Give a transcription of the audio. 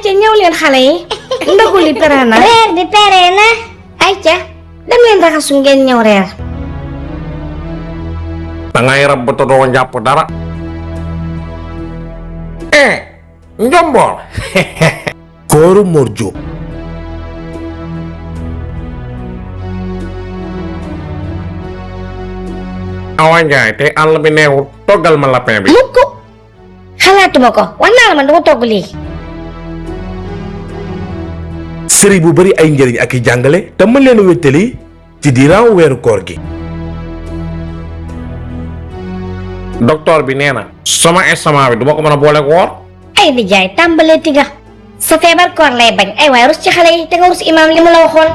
ca ñëw leen xale yi ndogu li pere na reer bi pere na ay ca dem leen raxasu ngeen ñëw reer da ngay rab te doo jàpp dara njomboor kooru Mor Diop Awa Njaay te àll bi neewul toggal ma lapin bi mukk xalaatuma ko wax naa la man dama togg lii série bu bari ay njëriñ ak i jàngale te mën leen a wéttali ci diiraawu weeru koor gi docteur bi nee na sama estomac bi du ma ko mën a boole woor ay di jaay tàmbalee tiga sa feebar koor lay bañ ay waay rus ci xale yi te nga rus imaam li mu la waxoon